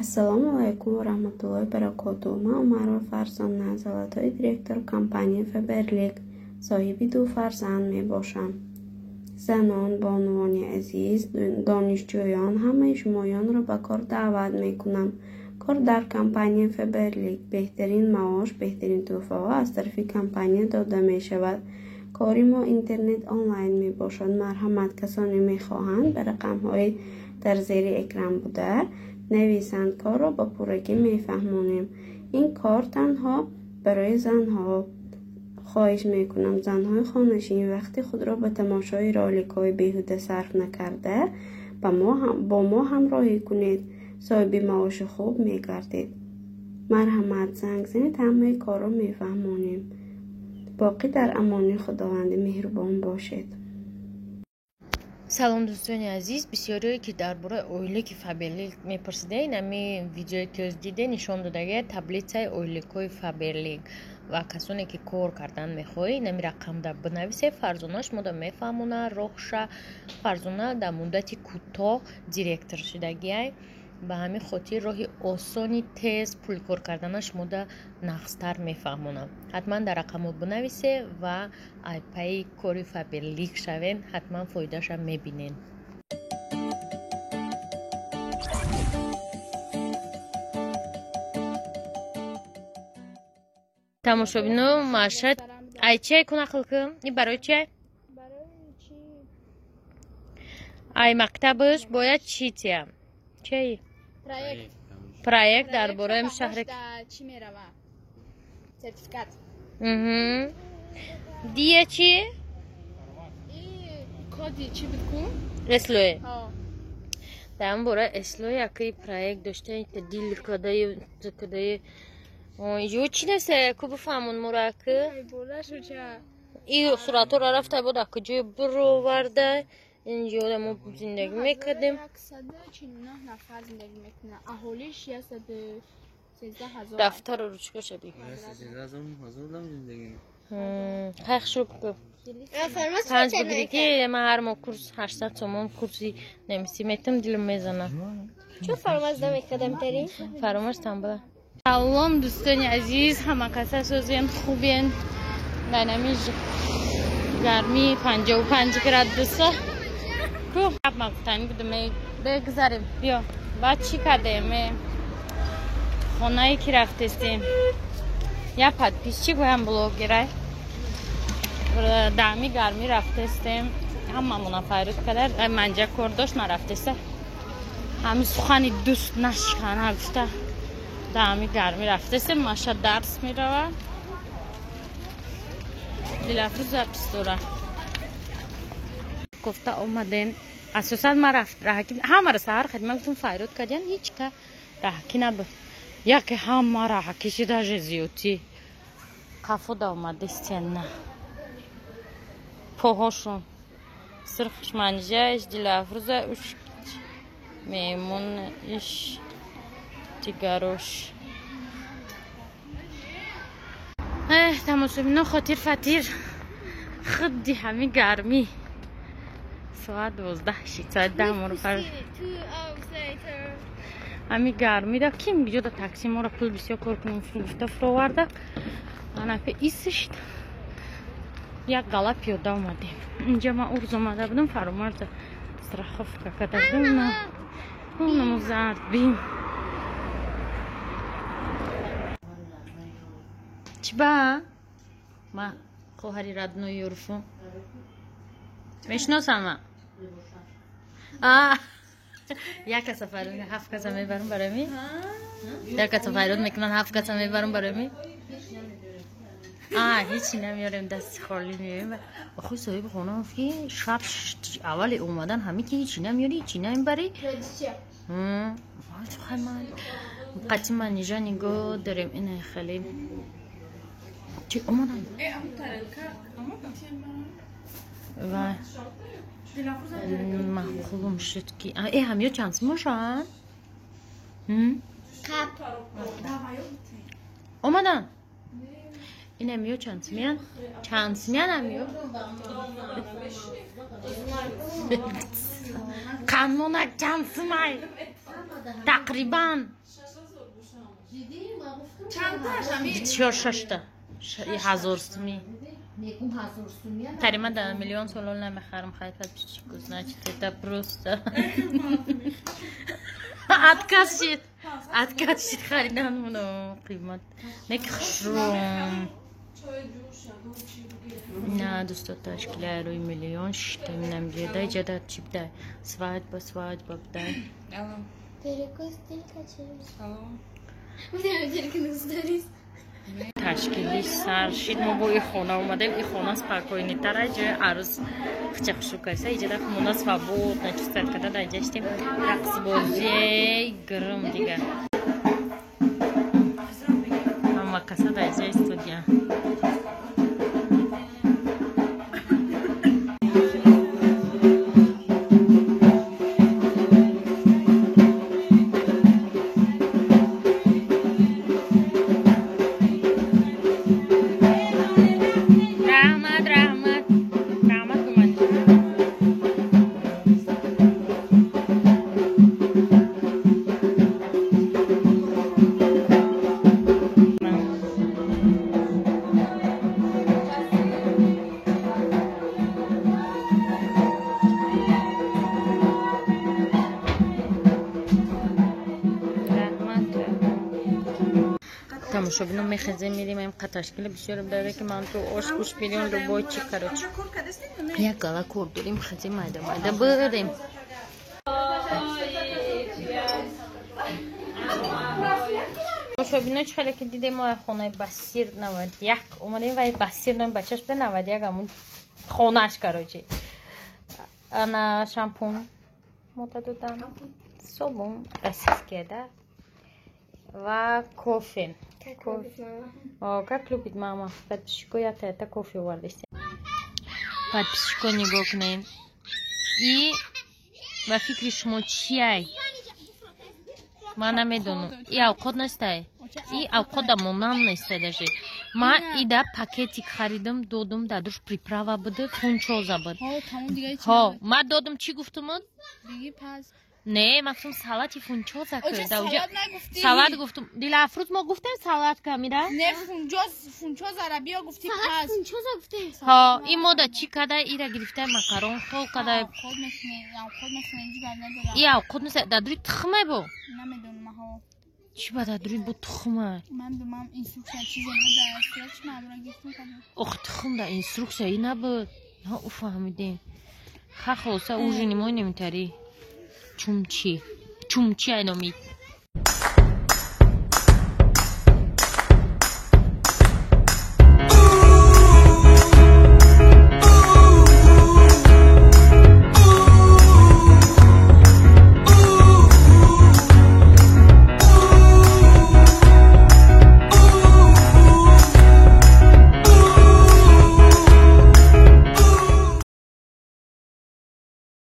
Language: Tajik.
Ассалому алайкум ва раҳматуллоҳи баракотуҳ. Ман Умарова Фарзона, золотой директор компанияи Фаберлик, соҳиби ду фарзанд мебошам. Занон, бонувони азиз, донишҷӯён, ҳамаи шумоёнро ба кор даъват мекунам. Кор дар компанияи Фаберлик, беҳтарин маош, беҳтарин тӯҳфаҳо аз тарафи компания дода мешавад. Кори мо интернет онлайн мебошад. Марҳамат, касоне мехоҳанд ба рақамҳои дар зери экран буда нависанд. Корро ба пуррагӣ мефаҳмонем. Ин кор танҳо барои занҳо. Хоҳиш мекунам, занҳои хонашин вақти худро ба тамошои роликҳои беҳуда сарф накарда, бо мо ҳамроҳӣ кунед. Соҳиби маоши хуб мегардед. Марҳамат, занг занед, ҳамаи корро мефаҳмонем. Боқӣ дар амони Худованди меҳрубон бошед. Салом, дӯстони азиз. Бисёриое ки дар бораи ойлики Фаберлик мепурсидед, ами видеое ки ҳоз диде, нишон додагия таблицаи ойликҳои Фаберлик. Ва касоне ки кор кардан мехоҳед, инами рақамда бинависе, Фарзона шумода мефаҳмона роҳша. Фарзона дар муддати кӯтоҳ директор шудагиай, ба ҳамин хотир роҳи осони тез пулкор кардана шумода нағзтар мефаҳмонам. Ҳатман дар рақамҳо бинависе ва айпаи кори Фаберлик шавен, ҳатман фоидаша мебинен. Тамошобино, машад ай чиай кун, ақл кун, ин барои чиай? Ай мактабаш бояд чӣ тия? Чиай? Проект дар бораи шаҳри чӣ мерава? Сертификат. Дия чи? Коди чӣ буд ку? Эслое. Дар ин бора эслое яки проект дошта, дил кадаи кадаи. Ё чӣ нест, ку бифаҳмон мура ки? И суратҳоро рафта буд, а куҷое бироварда? Инҷо мо зиндагӣ мекардем. 149 нафар зиндагӣ мекунад. Аҳолиш 113 ҳазор. Дафтару ручкаша би. Хай, хушрӯ ку. Панҷ бигирӣ ки ман ҳар моҳ курс 800 сомон курси немисӣ метам, дилам мезана. Чун фаромаз намекардам тари? Фаромаз тамбала. Салом, дӯстони азиз, ҳама каса созен, хубен. Дар нами гармии 55 градуса. Ку ма гуфтанӣ будам, бигзарем, биё. Баъд чӣ кардем? Хонае ки рафтестем. Я подписчик гоям блогерай. Даами гармӣ рафтестем. Ҳамамона файруд кадар, манҷа кор дошт, нарафтеста. Ҳами сухани дӯст нашикана гуфта. Даами гармӣ рафтестем, Маша дарс мерава. Дилафрӯз запись дора. Гуфта омадем. Асосан ман рафт раҳакӣ ҳамаро саҳар хидмат гуфтам, файруд кардян, ҳеҷ ка раҳакӣ набуд. Яке ҳама раҳакӣ шуда же зиёдтӣ. Қафода омадестен на. Поҳошон. Сирхш манҷаиш, Дилафрӯза уш меҳмон иш дигарош. Тамошобино, хотир фатир худди ҳами гармӣ. Соат 12 шид, соат 10 моро фар. Ҳами гармида ким биёда такси моро пул бисёр кор кунем гуфта фуроварда. Анака исишт. Як гала пиёда омадем. Инҷа ман урз омада будам, Фаромарза страховка карда будам. Унамо зард бин. Чӣ ба? Ма хоҳари родной юрфу. Мешиносам. Як каса файруд, ҳафт каса мебарам барои ми? Як каса файруд мекунан, ҳафт каса мебарам барои ми? Ҳечи намеёрем, дасти холӣ меоем. Охи соҳиби хона гуфт ки шаб аввали омадан ҳами ки ҳечи намеёри, ҳечи намебарӣ. Қатъи манижа нигоҳ дорем, ина хеле. Чӣ омадан? Ва маъқулум шуд ки ҳамё чанд симошанд? Омадан? Инамиё чанд сумиян? Чанд сумиян амиё? Қанмонак чанд сумай? Тақрибан чор шашта ҳазор суми. Тарима да миллион солон намехарам, хай подписчику, значит, это просто отказ шид. Отказ шид харидан муно қимат. Не ки хушрӯм. На дӯсто ташкилай рӯи миллион шита минам ҷеда ҷада чӣ бдай? Свадьба, свадьба бдай. Ташкили сар шид. Мо бо и хона омадем. И хона спокойнитара, ҷои арӯз хча хушу кайса. Иҷада хона свободно чувствовать када дар иҷа шидем. Рақсбозии гирм дига. Ҳама каса дар иҷа истодия. Тамошобино мехезем, мерем ам ташкили бисёр даре ки ман ту ош гӯш миллион любой чи, короче. Як гала кор дорем, хезем майда майда бурем. Тамошобино, чӣ хеле ки дидем, мо хонаи Басир 91 омадем ва Басир номи бачаш буда 91 ҳамун хонааш, короче. Ана шампун мода додам, собун российская, да, ва кофе. О, как любит мама. Подписчику я это кофе увардесте. Подписчику нигоҳ кунед. И ба фикри шумо чиай? Ман намедонам. И авқот нестай. И авқот да монанд нестай даже. Ман ида пакетик харидам, додум, дар душ приправа буд, фунчоза буд. Ҳо, ман додум, чӣ гуфтумуд? Не, ман гуфтум салати фунчоза кар. Салат гуфтум. Дилафрӯз мо гуфтем салат камира? Не, фунчоз, фунчозара биё гуфти пас. Фунчоза гуфтем. Ҳо, ин мода чӣ када? Ира гирифта макарон хол када. Авқот мехӯрем, авқот мехӯрем, ҷи бар надорам. И авқот нест, дар дури тухме бо. Намедонам ҳо. Чӣ ба дар дури бо тухма? Ман думам инструксия чизе буд дар сурат, чӣ ман амро гирифтам кардам. Ох, тухм дар инструксия и набуд. Ҳа, ӯ фаҳмидем. Ха, хулоса ужини мо немитарӣ. Чумчи. Чумчи ай номи.